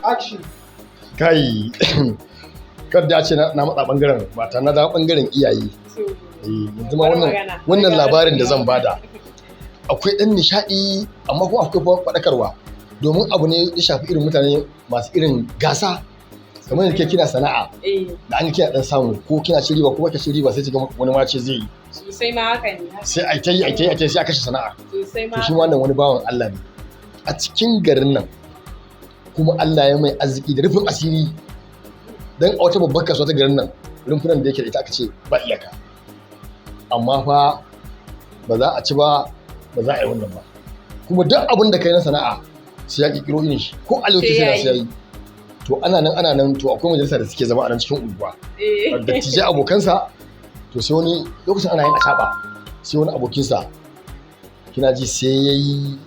Action. Kai, kar da ce na matsa bangaren mata, na dawo bangaren iyaye. Eh, yanzu ma Bar wannan magana. wannan labarin da zan bada akwai ɗan nishaɗi, amma kuma akwai faɗakarwa, domin abu ne ya shafi irin mutane masu irin gasa kamar yadda ke kina sana'a da an kina dan samu, ko kina ci riba ko baka ci riba, sai kiga wani ma ce zai yi. Sosai ma, haka ne. Sai ai ta yi, ai ta yi, ai ta yi, sai a kashe sana'a. Sosai ma. To shi wannan wani bawan Allah ne a cikin garin nan, kuma Allah ya mai arziki da rufin asiri, dan a wata babbar kasuwa ta garin nan rumfunan da yake da ita aka ce ba iyaka. Amma fa ba za a ci ba, ba za a yi wannan ba. Kuma duk abin da kai na sana'a sai ya kirkiro irin shi, ko a lokacin Sai ya sai ya yi. To ana nan, ana nan, to akwai majalisa da suke zama a nan cikin unguwa, dattijai abokansa. To sai wani lokacin ana yin acaɓa, sai wani abokinsa, kina ji, sai ya yi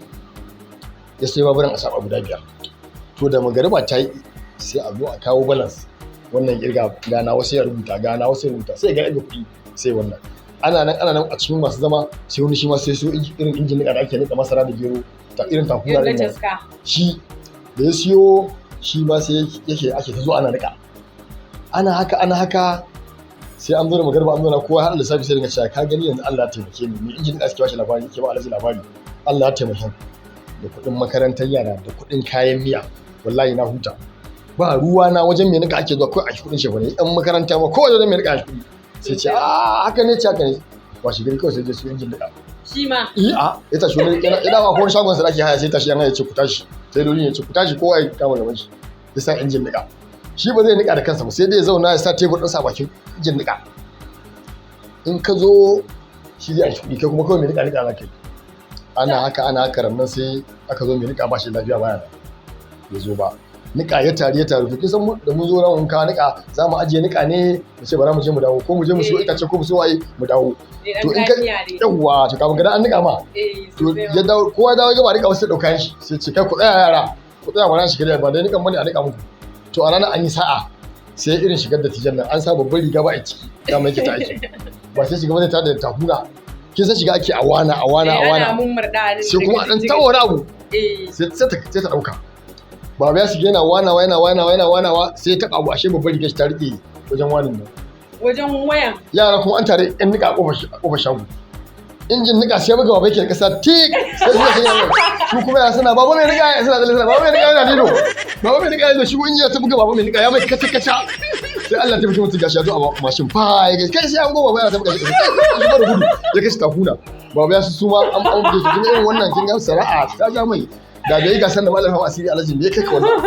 ya sai baburan acaɓa guda 5. To da magariba ta yi, sai a zo a kawo balance, wannan kirga gana, wasu ya rubuta gana, wasu ya rubuta, sai ga irga kuɗi. Sai wannan ana nan, ana nan, a cikin masu zama sai wani shi ma sai so irin injin niƙa da ake niƙa masara da gero ta irin takura Irin ɗin na nan. Taska. Shi da ya siyo, shi ma sai yake ake ta zo ana niƙa, ana haka, ana haka, sai an zo da magarba, an zo na kowa har lissafi, sai dinga cewa, "Ka gani yanzu Allah ya taimake ni." Mai injin niƙa suke bashi labari, yake ba Alhaji labari, "Allah ya taimake ni da kuɗin makarantar yara da kuɗin kayan miya, wallahi na huta, ba ruwa na wajen mai niƙa ake zuwa ko a shi kuɗin shefane, yan makaranta ma ko wajen mai niƙa a shi kuɗi." Sai ce, "A haka ne?" Ce, "Haka ne." Washe gari kawai sai je su injin niƙa. Shi ma. A ya tashi wani yana ba ko wani shagon sa da ake haya, sai tashi yan haya, ce, "Ku tashi." Sai dole ya ce, "Ku tashi, kowa ya kama gaban shi." Ya sa injin niƙa. Shi ba zai niƙa da kansa ba, sai dai ya zauna ya sa tebur ɗinsa a bakin injin niƙa. In ka zo, shi zai anshi kuɗi, kai kuma kawai mai niƙa niƙa za ka yi. Ana haka, ana haka, rannan sai aka zo mai niƙa ba shi lafiya, baya nan, ya zo ba. Niƙa ya taru, ya taru. To kin san da mun zo ran ka niƙa, za mu ajiye niƙa ne, mu ce bara mu je mu dawo, ko mu je mu siyo itace, ko mu siyo waye, mu dawo. Eh, To dan in ka kayan miya ne. Yawwa, to kafin ka an niƙa ma. Eh, To sosai ma. ya dawo, kowa ya dawo ya gaba niƙa, wasu sai ɗauka shi, sai ce, "Kai, ku tsaya yara, ku tsaya, ba na shiga ba dai niƙan bane, a niƙa muku." To a ranar an yi sa'a, sai irin shigar da tijan nan, an sa babbar riga ba a ciki, dama yake ta aiki ba, sai shiga ba zai tada da tahuna. Kin san shiga ake a wana, a wana, a Eh, ana wana, mummurɗa. sai kuma a ɗan taɓa wani abu, sai ta ɗauka. Baba ya shiga yana wanawa, yana wanawa, yana wanawa, sai ya taɓa abu, ashe babbar rigar shi ta riƙe wajen wanin nan. Wajen wayan. Yara kuma an tare yan nika a kofar shago. Injin nika sai buga baba yake da kasa tik, sai suka sanya mai. Su kuma yara suna, "Baba mai nika!" Suna tsalle suna, "Baba mai nika!" Yana lilo, "Baba mai nika!" Yana shi injin ya ta buga baba mai nika, ya mai kaca kaca. Sai Allah ya taimake mutum, gashi ya zo a mashin fa, ya ga kai, sai an goma baba yana ta buga shi kai, shi ba da gudu ya kashe takuna. Baba ya su suma an buge shi. Kin ga irin wannan, kin ga sana'a ta ja mai. Da bai yi gasar da malam asiri, Alhaji me ya kai ka wannan?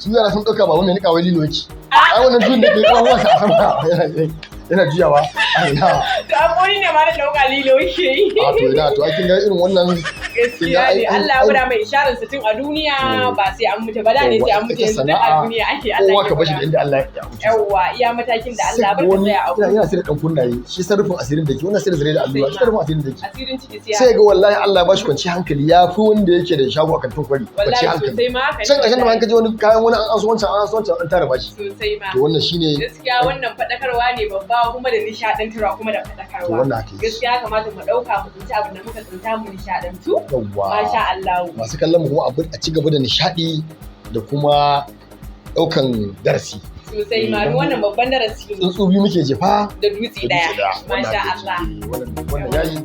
Su yara sun dauka baba mai nika wai lilo yake. Ai wannan juyin da ke kawo wasa a sama yana juyawa, ai na. To an ne ma da ɗauka lilo yake yi. A to ina, to ai kin ga irin wannan. Gaskiya ne, Allah ya gwada mai isharar sa tun a duniya, ba sai an mutu ba. Da ne sai an mutu, Ita yanzu tun a sana'a, duniya ake Allah kowa ya ka bashi da gwada. inda Allah ya amince. Yawwa, iya matakin da Allah bar ka wani tsaya a yana sai da dan kunnaye, shi sarrafin asirin da ke wannan, sai da zare da allura, shi sarrafin asirin da ke. Asirin ciki sai Sai ga wallahi Allah ya bashi kwanci hankali, ya fi wanda yake da shago a kantin kwari kwanci Wallahi hankali. sosai ma, haka ne. Can ƙarshen da ma Wallahi. an kaje wani kayan wani, an so wancan, an so wancan, an tara bashi. Sosai ma. To wannan shine. Gaskiya wannan faɗakarwa ne babba, kuma da nishaɗantarwa, kuma da To faɗakarwa. wannan haka yake. Gaskiya kamata mu ɗauka, mu tsinci abin da muka tsinta, mu nishaɗantu. Yawwa. Masha Allah. Masu kallon mu kuma a ci gaba da nishaɗi da kuma ɗaukan darasi. Sosai ma, wannan babban darasi ne. Tsuntsu biyu muke jefa da dutse da dutse ɗaya. ɗaya. Wannan Masha haka yake. Allah. Eh, wannan yayi.